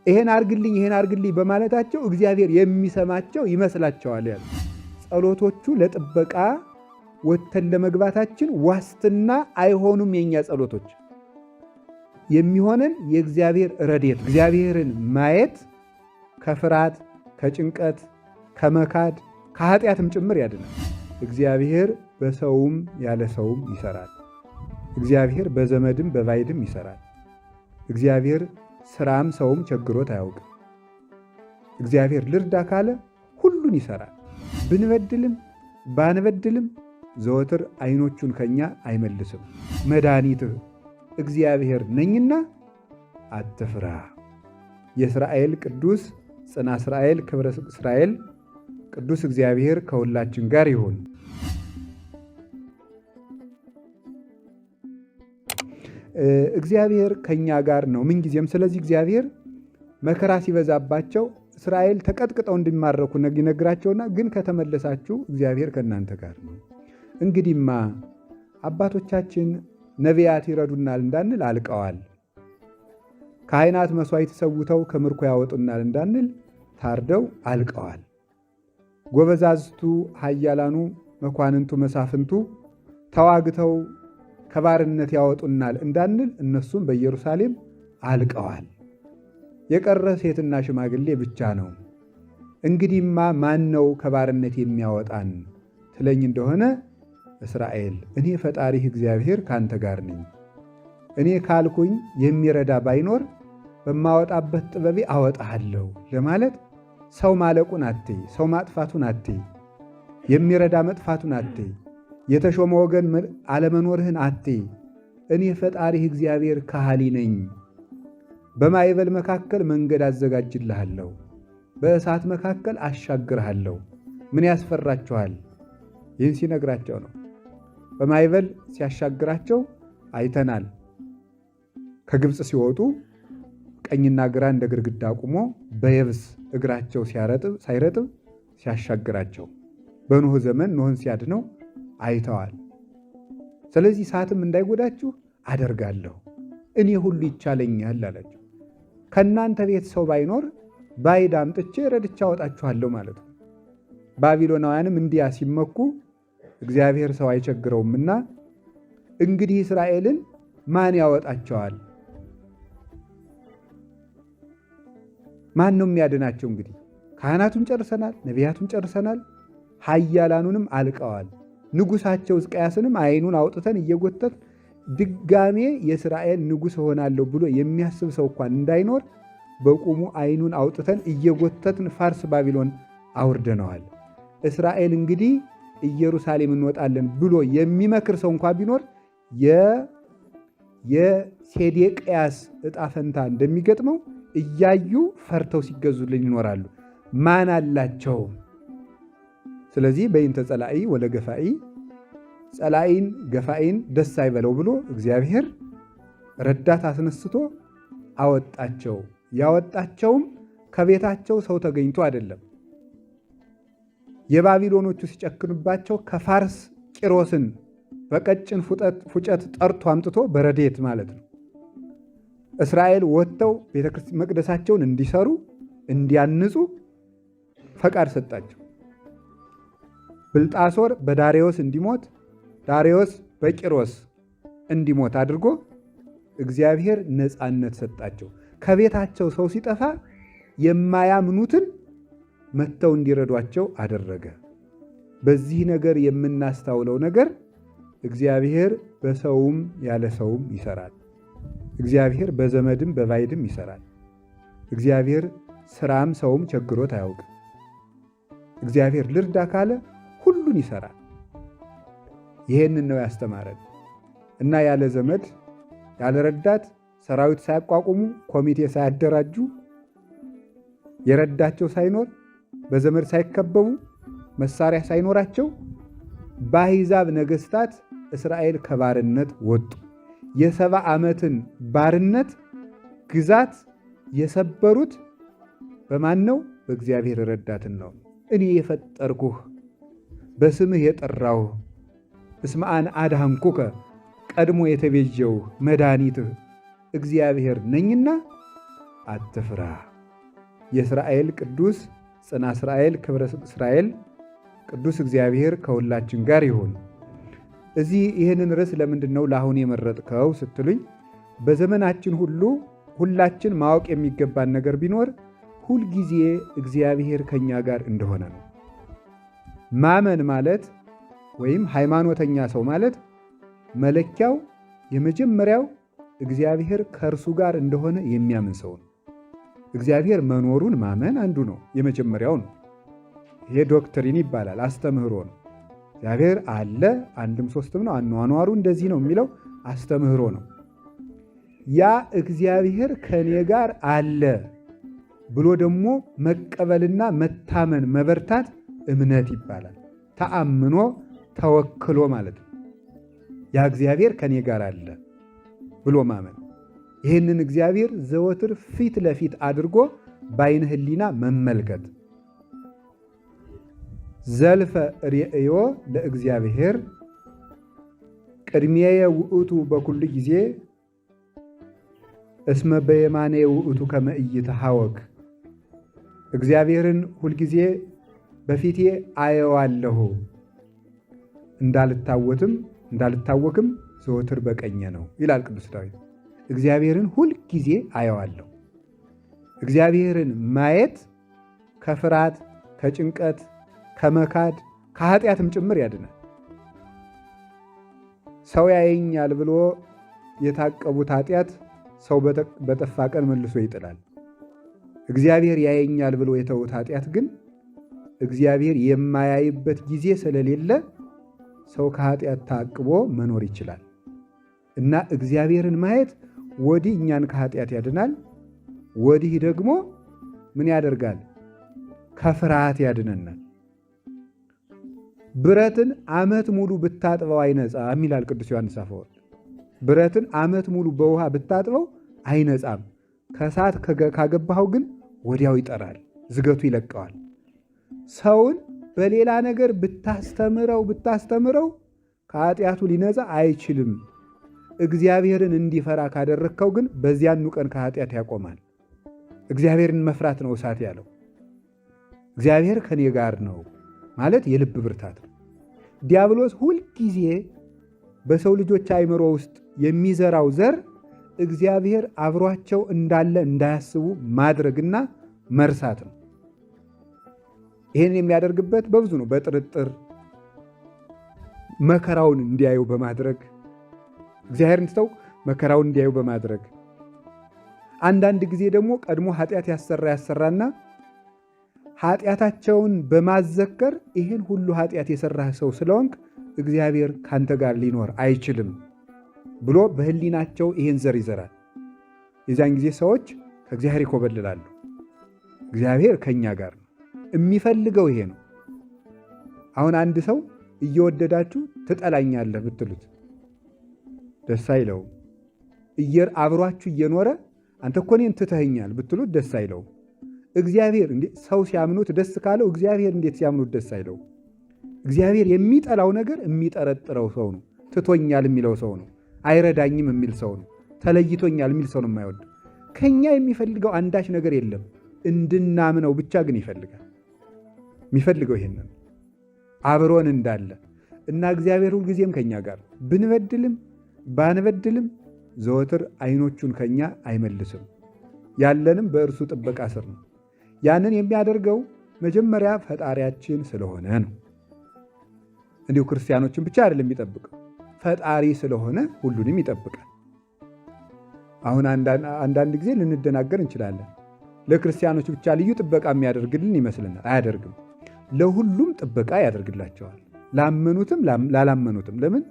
ይሄን አርግልኝ ይሄን አርግልኝ በማለታቸው እግዚአብሔር የሚሰማቸው ይመስላቸዋል። ያሉ ጸሎቶቹ ለጥበቃ ወጥተን ለመግባታችን ዋስትና አይሆኑም። የኛ ጸሎቶች የሚሆነን የእግዚአብሔር ረድኤት፣ እግዚአብሔርን ማየት ከፍርሃት፣ ከጭንቀት፣ ከመካድ፣ ከኃጢአትም ጭምር ያድናል። እግዚአብሔር በሰውም ያለ ሰውም ይሰራል። እግዚአብሔር በዘመድም በባይድም ይሰራል። እግዚአብሔር ስራም ሰውም ቸግሮት አያውቅም። እግዚአብሔር ልርዳ ካለ ሁሉን ይሰራል። ብንበድልም ባንበድልም ዘወትር ዓይኖቹን ከኛ አይመልስም። መድኃኒትህ እግዚአብሔር ነኝና አትፍራ። የእስራኤል ቅዱስ ጽና እስራኤል ክብረ እስራኤል ቅዱስ እግዚአብሔር ከሁላችን ጋር ይሁን። እግዚአብሔር ከኛ ጋር ነው ምንጊዜም። ስለዚህ እግዚአብሔር መከራ ሲበዛባቸው እስራኤል ተቀጥቅጠው እንዲማረኩ ይነግራቸውና ግን ከተመለሳችሁ እግዚአብሔር ከእናንተ ጋር ነው። እንግዲህማ አባቶቻችን ነቢያት ይረዱናል እንዳንል አልቀዋል። ካህናት መሥዋዕት ሰውተው ከምርኮ ያወጡናል እንዳንል ታርደው አልቀዋል። ጎበዛዝቱ ኃያላኑ መኳንንቱ መሳፍንቱ ተዋግተው ከባርነት ያወጡናል እንዳንል እነሱም በኢየሩሳሌም አልቀዋል። የቀረ ሴትና ሽማግሌ ብቻ ነው። እንግዲህማ ማን ነው ከባርነት የሚያወጣን ትለኝ እንደሆነ እስራኤል እኔ ፈጣሪህ እግዚአብሔር ካንተ ጋር ነኝ። እኔ ካልኩኝ የሚረዳ ባይኖር በማወጣበት ጥበቤ አወጣሃለሁ ለማለት ሰው ማለቁን አትይ፣ ሰው ማጥፋቱን አትይ፣ የሚረዳ መጥፋቱን አትይ፣ የተሾመ ወገን አለመኖርህን አትይ። እኔ ፈጣሪህ እግዚአብሔር ካህሊ ነኝ። በማዕበል መካከል መንገድ አዘጋጅልሃለሁ፣ በእሳት መካከል አሻግርሃለሁ። ምን ያስፈራችኋል? ይህን ሲነግራቸው ነው። በማዕበል ሲያሻግራቸው አይተናል። ከግብፅ ሲወጡ ቀኝና ግራ እንደ ግድግዳ አቁሞ በየብስ እግራቸው ሳይረጥብ ሲያሻግራቸው፣ በኖህ ዘመን ኖህን ሲያድነው አይተዋል። ስለዚህ እሳትም እንዳይጎዳችሁ አደርጋለሁ፣ እኔ ሁሉ ይቻለኛል አላቸው። ከእናንተ ቤት ሰው ባይኖር ባዕድ አምጥቼ ረድቼ አወጣችኋለሁ ማለት ነው። ባቢሎናውያንም እንዲያ ሲመኩ እግዚአብሔር ሰው አይቸግረውምና እንግዲህ እስራኤልን ማን ያወጣቸዋል? ማን ነው የሚያድናቸው? እንግዲህ ካህናቱን ጨርሰናል፣ ነቢያቱን ጨርሰናል፣ ኃያላኑንም አልቀዋል። ንጉሳቸው ሕዝቅያስንም ዓይኑን አውጥተን እየጎተት ድጋሜ የእስራኤል ንጉሥ እሆናለሁ ብሎ የሚያስብ ሰው እንኳን እንዳይኖር በቁሙ ዓይኑን አውጥተን እየጎተትን ፋርስ ባቢሎን አውርደነዋል። እስራኤል እንግዲህ ኢየሩሳሌም እንወጣለን ብሎ የሚመክር ሰው እንኳ ቢኖር የሴዴቅያስ ዕጣ ፈንታ እንደሚገጥመው እያዩ ፈርተው ሲገዙልን ይኖራሉ። ማን አላቸው? ስለዚህ በይንተ ጸላኢ ወለገፋኢ ጸላኢን ገፋኢን ደስ አይበለው ብሎ እግዚአብሔር ረዳት አስነስቶ አወጣቸው። ያወጣቸውም ከቤታቸው ሰው ተገኝቶ አይደለም። የባቢሎኖቹ ሲጨክኑባቸው ከፋርስ ቂሮስን በቀጭን ፉጨት ጠርቶ አምጥቶ በረዴት ማለት ነው እስራኤል ወጥተው ቤተክርስቲያን መቅደሳቸውን እንዲሰሩ እንዲያንጹ ፈቃድ ሰጣቸው። ብልጣሶር በዳሬዎስ እንዲሞት፣ ዳሬዎስ በቂሮስ እንዲሞት አድርጎ እግዚአብሔር ነፃነት ሰጣቸው። ከቤታቸው ሰው ሲጠፋ የማያምኑትን መጥተው እንዲረዷቸው አደረገ። በዚህ ነገር የምናስታውለው ነገር እግዚአብሔር በሰውም ያለ ሰውም ይሰራል። እግዚአብሔር በዘመድም በባይድም ይሰራል። እግዚአብሔር ስራም ሰውም ቸግሮት አያውቅም። እግዚአብሔር ልርዳ ካለ ሁሉን ይሰራል። ይሄንን ነው ያስተማረን እና ያለ ዘመድ ያለ ረዳት ሰራዊት ሳያቋቁሙ ኮሚቴ ሳያደራጁ የረዳቸው ሳይኖር በዘመድ ሳይከበቡ መሳሪያ ሳይኖራቸው በአሕዛብ ነገሥታት እስራኤል ከባርነት ወጡ። የ70 ዓመትን ባርነት ግዛት የሰበሩት በማን ነው? በእግዚአብሔር ረዳትን ነው። እኔ የፈጠርኩህ በስምህ የጠራሁህ እስመ አነ አድኃንኩከ ቀድሞ የተቤዠውህ መድኃኒትህ እግዚአብሔር ነኝና አትፍራ። የእስራኤል ቅዱስ ጽና እስራኤል ክብረ እስራኤል ቅዱስ እግዚአብሔር ከሁላችን ጋር ይሁን። እዚህ ይህንን ርዕስ ለምንድን ነው ለአሁን የመረጥከው ስትሉኝ፣ በዘመናችን ሁሉ ሁላችን ማወቅ የሚገባን ነገር ቢኖር ሁልጊዜ እግዚአብሔር ከኛ ጋር እንደሆነ ነው። ማመን ማለት ወይም ሃይማኖተኛ ሰው ማለት መለኪያው የመጀመሪያው እግዚአብሔር ከእርሱ ጋር እንደሆነ የሚያምን ሰው ነው። እግዚአብሔር መኖሩን ማመን አንዱ ነው፣ የመጀመሪያው ነው። ይሄ doctrine ይባላል፣ አስተምህሮ ነው። እግዚአብሔር አለ፣ አንድም ሶስትም ነው፣ አኗኗሩ እንደዚህ ነው የሚለው አስተምህሮ ነው። ያ እግዚአብሔር ከኔ ጋር አለ ብሎ ደግሞ መቀበልና መታመን መበርታት እምነት ይባላል። ተአምኖ ተወክሎ ማለት ነው። ያ እግዚአብሔር ከኔ ጋር አለ ብሎ ማመን፣ ይህንን እግዚአብሔር ዘወትር ፊት ለፊት አድርጎ በዓይነ ሕሊና መመልከት። ዘልፈ ርእዮ ለእግዚአብሔር ቅድሜየ ውእቱ በኩሉ ጊዜ እስመ በየማኔ ውእቱ ከመ ኢይትሐወክ። እግዚአብሔርን ሁልጊዜ በፊቴ አየዋለሁ እንዳልታወትም እንዳልታወክም ዘወትር በቀኜ ነው ይላል ቅዱስ ዳዊት። እግዚአብሔርን ሁልጊዜ አየዋለሁ። እግዚአብሔርን ማየት ከፍርሃት፣ ከጭንቀት፣ ከመካድ፣ ከኃጢአትም ጭምር ያድናል። ሰው ያየኛል ብሎ የታቀቡት ኃጢአት ሰው በጠፋ ቀን መልሶ ይጥላል። እግዚአብሔር ያየኛል ብሎ የተዉት ኃጢአት ግን እግዚአብሔር የማያይበት ጊዜ ስለሌለ ሰው ከኃጢአት ታቅቦ መኖር ይችላል። እና እግዚአብሔርን ማየት ወዲህ እኛን ከኃጢአት ያድናል፣ ወዲህ ደግሞ ምን ያደርጋል? ከፍርሃት ያድነናል። ብረትን ዓመት ሙሉ ብታጥበው አይነጻም ይላል ቅዱስ ዮሐንስ አፈወርቅ። ብረትን ዓመት ሙሉ በውሃ ብታጥበው አይነጻም፣ ከእሳት ካገባኸው ግን ወዲያው ይጠራል፣ ዝገቱ ይለቀዋል። ሰውን በሌላ ነገር ብታስተምረው ብታስተምረው ከኃጢአቱ ሊነጻ አይችልም። እግዚአብሔርን እንዲፈራ ካደረግከው ግን በዚያኑ ቀን ከኃጢአት ያቆማል። እግዚአብሔርን መፍራት ነው እሳት ያለው። እግዚአብሔር ከኔ ጋር ነው ማለት የልብ ብርታት ነው። ዲያብሎስ ሁልጊዜ በሰው ልጆች አእምሮ ውስጥ የሚዘራው ዘር እግዚአብሔር አብሯቸው እንዳለ እንዳያስቡ ማድረግና መርሳት ነው። ይህን የሚያደርግበት በብዙ ነው። በጥርጥር መከራውን እንዲያዩ በማድረግ እግዚአብሔርን ትተው መከራውን እንዲያዩ በማድረግ አንዳንድ ጊዜ ደግሞ ቀድሞ ኃጢአት ያሰራ ያሰራና ኃጢአታቸውን በማዘከር ይህን ሁሉ ኃጢአት የሰራህ ሰው ስለሆንክ እግዚአብሔር ካንተ ጋር ሊኖር አይችልም ብሎ በሕሊናቸው ይህን ዘር ይዘራል። የዚያን ጊዜ ሰዎች ከእግዚአብሔር ይኮበልላሉ። እግዚአብሔር ከእኛ ጋር ነው። የሚፈልገው ይሄ ነው። አሁን አንድ ሰው እየወደዳችሁ ትጠላኛለህ ብትሉት ደስ አይለውም። አብሯችሁ እየኖረ አንተ እኮ እኔን ትተኸኛል ብትሉት ደስ አይለውም። እግዚአብሔር እንዴ ሰው ሲያምኑት ደስ ካለው እግዚአብሔር እንዴት ሲያምኑት ደስ አይለውም? እግዚአብሔር የሚጠላው ነገር የሚጠረጥረው ሰው ነው። ትቶኛል የሚለው ሰው ነው። አይረዳኝም የሚል ሰው ነው። ተለይቶኛል የሚል ሰው ነው የማይወድ። ከኛ የሚፈልገው አንዳች ነገር የለም። እንድናምነው ብቻ ግን ይፈልጋል። የሚፈልገው ይሄንን አብሮን እንዳለ እና እግዚአብሔር ሁልጊዜም ከኛ ጋር ብንበድልም ባንበድልም ዘወትር አይኖቹን ከኛ አይመልስም። ያለንም በእርሱ ጥበቃ ስር ነው። ያንን የሚያደርገው መጀመሪያ ፈጣሪያችን ስለሆነ ነው። እንዲሁ ክርስቲያኖችን ብቻ አይደለም የሚጠብቀው፣ ፈጣሪ ስለሆነ ሁሉንም ይጠብቃል። አሁን አንዳንድ ጊዜ ልንደናገር እንችላለን። ለክርስቲያኖች ብቻ ልዩ ጥበቃ የሚያደርግልን ይመስልናል። አያደርግም። ለሁሉም ጥበቃ ያደርግላቸዋል፣ ላመኑትም ላላመኑትም። ለምን?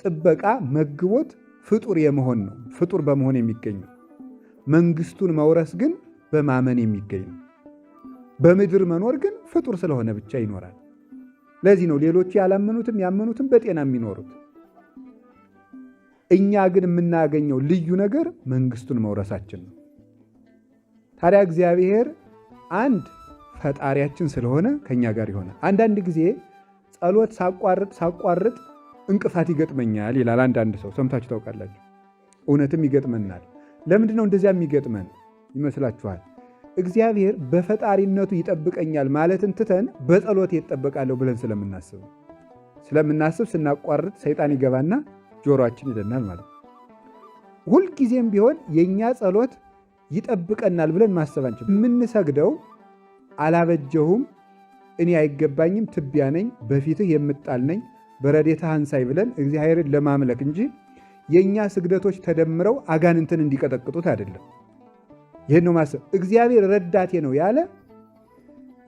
ጥበቃ መግቦት ፍጡር የመሆን ነው። ፍጡር በመሆን የሚገኝ ነው። መንግስቱን መውረስ ግን በማመን የሚገኝ ነው። በምድር መኖር ግን ፍጡር ስለሆነ ብቻ ይኖራል። ለዚህ ነው ሌሎቹ ያላመኑትም ያመኑትም በጤና የሚኖሩት። እኛ ግን የምናገኘው ልዩ ነገር መንግስቱን መውረሳችን ነው። ታዲያ እግዚአብሔር አንድ ፈጣሪያችን ስለሆነ ከኛ ጋር ይሆናል። አንዳንድ ጊዜ ጸሎት ሳቋርጥ ሳቋርጥ እንቅፋት ይገጥመኛል ይላል አንዳንድ ሰው፣ ሰምታችሁ ታውቃላችሁ። እውነትም ይገጥመናል። ለምንድን ነው እንደዚያ የሚገጥመን ይመስላችኋል? እግዚአብሔር በፈጣሪነቱ ይጠብቀኛል ማለትን ትተን በጸሎት ይጠበቃለሁ ብለን ስለምናስብ ስናቋርጥ ሰይጣን ይገባና ጆሮአችን ይለናል ማለት ነው። ሁልጊዜም ቢሆን የእኛ ጸሎት ይጠብቀናል ብለን ማሰብ አንችልም። የምንሰግደው አላበጀሁም፣ እኔ አይገባኝም፣ ትቢያ ነኝ፣ በፊትህ የምጣል ነኝ፣ በረድኤትህ አንሳይ ብለን እግዚአብሔርን ለማምለክ እንጂ የእኛ ስግደቶች ተደምረው አጋንንትን እንዲቀጠቅጡት አይደለም። ይህን ነው ማሰብ። እግዚአብሔር ረዳቴ ነው ያለ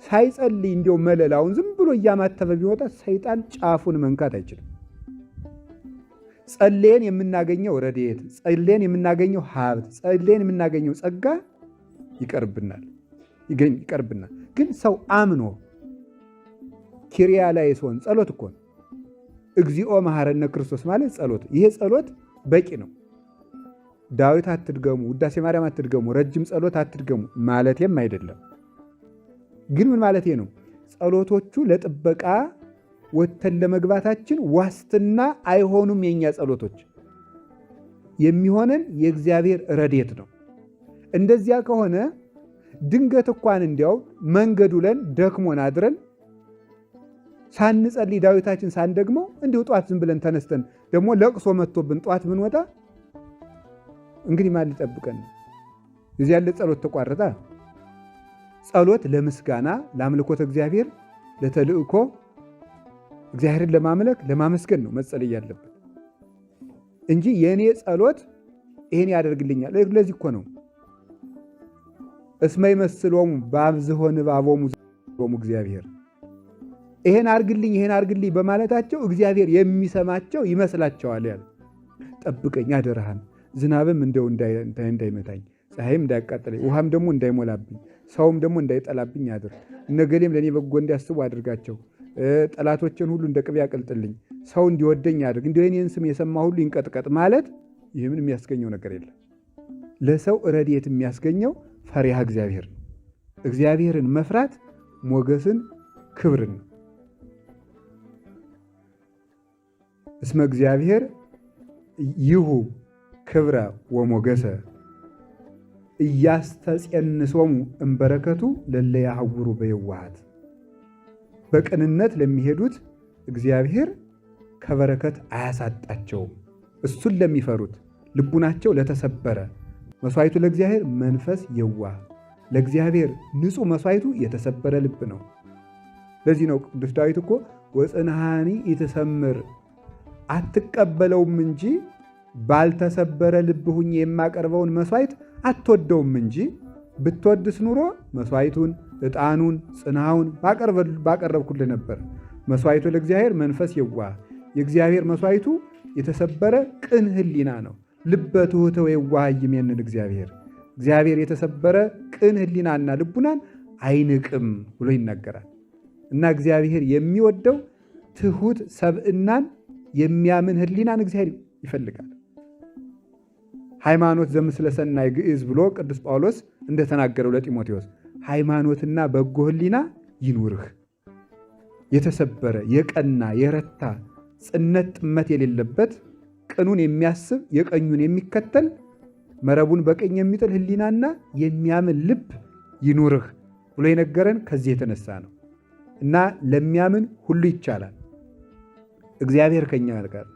ሳይጸልይ እንዲያው መለላውን ዝም ብሎ እያማተበ ቢወጣ ሰይጣን ጫፉን መንካት አይችልም። ጸልየን የምናገኘው ረድኤት፣ ጸልየን የምናገኘው ሀብት፣ ጸልየን የምናገኘው ጸጋ ይቀርብናል ይቀርብናል። ግን ሰው አምኖ ኪሪያ ላይ ሲሆን ጸሎት እኮ ነው። እግዚኦ መሐረነ ክርስቶስ ማለት ጸሎት። ይሄ ጸሎት በቂ ነው። ዳዊት አትድገሙ፣ ውዳሴ ማርያም አትድገሙ፣ ረጅም ጸሎት አትድገሙ ማለቴም አይደለም። ግን ምን ማለቴ ነው? ጸሎቶቹ ለጥበቃ ወጥተን ለመግባታችን ዋስትና አይሆኑም። የኛ ጸሎቶች የሚሆነን የእግዚአብሔር ረድኤት ነው። እንደዚያ ከሆነ ድንገት እንኳን እንዲያው መንገዱ ለን ደክሞን አድረን ሳንጸልይ ዳዊታችን ሳንደግመው እንዲሁ ጠዋት ዝም ብለን ተነስተን ደግሞ ለቅሶ መጥቶብን ጠዋት ብንወጣ እንግዲህ ማን ሊጠብቀን ነው? እዚህ ያለ ጸሎት ተቋረጠ። ጸሎት ለምስጋና ለአምልኮተ እግዚአብሔር ለተልእኮ እግዚአብሔርን ለማምለክ ለማመስገን ነው መጸለይ ያለበት እንጂ የእኔ ጸሎት ይሄን ያደርግልኛል። ለዚህ እኮ ነው እስመ ይመስሎሙ በአብዝሖ ንባቦሙ እግዚአብሔር ይሄን አርግልኝ ይሄን አርግልኝ በማለታቸው እግዚአብሔር የሚሰማቸው ይመስላቸዋል ያለ። ጠብቀኝ አደራህን፣ ዝናብም እንደው እንዳይመታኝ፣ ፀሐይም እንዳያቃጥለኝ፣ ውሃም ደግሞ እንዳይሞላብኝ፣ ሰውም ደግሞ እንዳይጠላብኝ አድርግ። እነገሌም ለእኔ በጎ እንዲያስቡ አድርጋቸው። ጠላቶችን ሁሉ እንደ ቅቤ ያቅልጥልኝ፣ ሰው እንዲወደኝ አድርግ፣ እንደ የኔን ስም የሰማ ሁሉ ይንቀጥቀጥ ማለት ይህ ምን የሚያስገኘው ነገር የለም። ለሰው ረድኤት የሚያስገኘው ፈሪሃ እግዚአብሔር ነው። እግዚአብሔርን መፍራት ሞገስን፣ ክብርን ነው። እስመ እግዚአብሔር ይሁ ክብረ ወሞገሰ እያስተጼንሶሙ እምበረከቱ ለለ ያሐውሩ በየዋሃት። በቅንነት ለሚሄዱት እግዚአብሔር ከበረከት አያሳጣቸውም። እሱን ለሚፈሩት ልቡናቸው ለተሰበረ መስዋዕቱ ለእግዚአብሔር መንፈስ የዋህ ለእግዚአብሔር ንጹሕ መስዋዕቱ የተሰበረ ልብ ነው። ለዚህ ነው ቅዱስ ዳዊት እኮ ወጽንሃኒ ኢትሰምር አትቀበለውም እንጂ ባልተሰበረ ልብ ሁኜ የማቀርበውን መስዋዕት አትወደውም እንጂ ብትወድስ ኑሮ መስዋዕቱን፣ ዕጣኑን፣ ጽናውን ባቀረብኩልህ ነበር። መስዋዕቱ ለእግዚአብሔር መንፈስ የዋህ የእግዚአብሔር መስዋዕቱ የተሰበረ ቅን ሕሊና ነው። ልበ ትሑተ ወየዋህ ይሜንን እግዚአብሔር እግዚአብሔር የተሰበረ ቅን ሕሊናና ልቡናን አይንቅም ብሎ ይናገራል። እና እግዚአብሔር የሚወደው ትሑት ሰብእናን የሚያምን ሕሊናን እግዚአብሔር ይፈልጋል። ሃይማኖት ዘምስለ ሰናይ ግዕዝ ብሎ ቅዱስ ጳውሎስ እንደተናገረው ለጢሞቴዎስ ሃይማኖትና በጎ ሕሊና ይኑርህ። የተሰበረ የቀና የረታ ጽነት ጥመት የሌለበት ቅኑን የሚያስብ የቀኙን የሚከተል መረቡን በቀኝ የሚጥል ሕሊናና የሚያምን ልብ ይኑርህ ብሎ የነገረን ከዚህ የተነሳ ነው። እና ለሚያምን ሁሉ ይቻላል። እግዚአብሔር ከኛ ጋር።